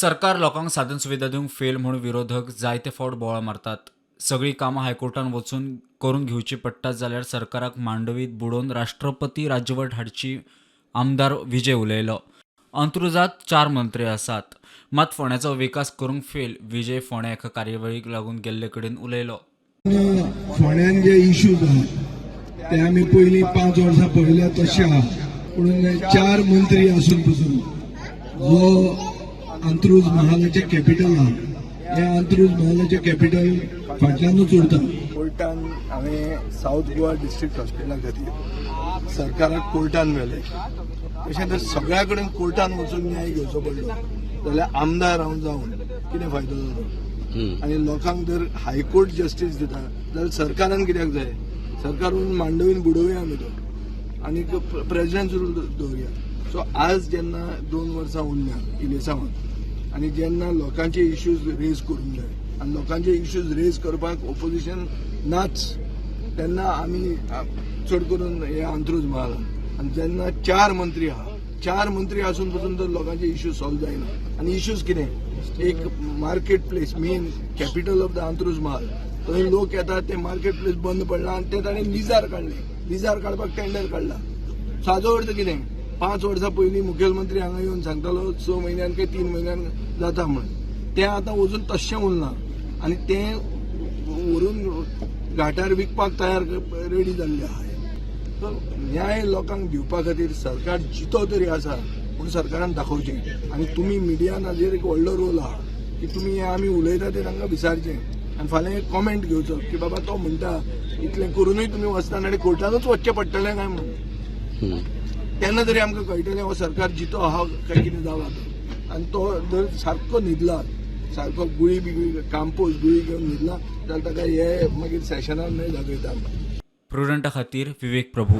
सरकार लोकांक साधन सुविधा दिवंक फेल म्हूण विरोधक जायते फावट बोवाळ मारतात. सगळीं कामां हायकोर्टान वचून करून घेवची पडटात जाल्यार सरकाराक मांडवीत बुडोवन राष्ट्रपती राजवट हाडची, आमदार विजय उलयलो. अंत्रुजात चार मंत्री आसात, मात फोंड्याचो विकास करूंक फेल, विजय फोंड्या एका कार्यावळीक लागून गेल्ले कडेन उलयलो. फोंड्यान जे इश्यूज आहात ते आमी पयलीं 5 वर्सां पळयल्या तशे आहा. पूण चार मंत्री आसून पसून जो अंत्रुज महालाचें कॅपिटल आहा, हें अंत्रुज महालाचें कॅपिटल फाटल्यानूच उरता. कोर्टान हांवें सावथ गोवा डिस्ट्रिक्ट हॉस्पिटला खातीर सरकाराक कोर्टान व्हेलें. तशें जर सगळ्या कडेन कोर्टान वचून न्याय घेवचो पडलो जाल्यार आमदार हांव जावन कितें फायदो जालो? आनी लोकांक जर हायकोर्ट जस्टीस दिता जाल्यार सरकारान कित्याक जाय? सरकार मांडवीन बुडोवया आमी तो आनी प्रेसिडेंट रूल दवरुया. सो आज जेन्ना 2 वर्सां उरल्या इलेसांवाक आनी जेन्ना लोकांचे इश्यूज रेज करूंक जाय आनी लोकांचे इश्यूज रेज करपाक ओपोजिशन नाच, तेन्ना आमी चड करून हे अंत्रुज महालान आनी जेन्ना चार मंत्री आहा, चार मंत्री आसून पसून जर लोकांचे इश्यूज सॉल्व जायना, आनी इश्यूज कितें? एक market place, main capital of the Antruz म्हाल, थंय लोक येतात, ते मार्केट प्लेस बंद पडला आनी ते ताणें लिजार काडले. लिजार काडपाक टेंडर काडला. सो हाजो अर्थ कितें? 5 वर्सां पयलीं मुखेलमंत्री हांगा येवन सांगतालो 6 म्हयन्यान काय 3 म्हयन्यान जाता म्हण, तें आतां अजून तशें उरलां आनी तें व्हरून घाटार विकपाक तयार रेडी जाल्ले आहा. सो न्याय लोकांक दिवपा खातीर सरकार जितो तरी आसा म्हूण सरकारान दाखोवचें. आनी तुमी मिडियान हाजेर एक व्हडलो रोल आहा की तुमी हें आमी उलयता तें तांकां विचारचें आनी फाल्यां एक कॉमेंट घेवचो की बाबा तो म्हणटा इतलें करुनूय तुमी वचना आनी कोर्टानूच वचचें पडटलें काय म्हणून. तेन्ना तरी आमकां कळटलें हो सरकार जितो आहा काय कितें जाला तो. आनी तो जर सारको न्हिदला, सारको गुळी बिगुळी कांपोज गुळी घेवन न्हिदला जाल्यार ताका हे मागीर सेशनान मागीर दाखयता आमकां. प्रुडंटा खातीर विवेक प्रभू.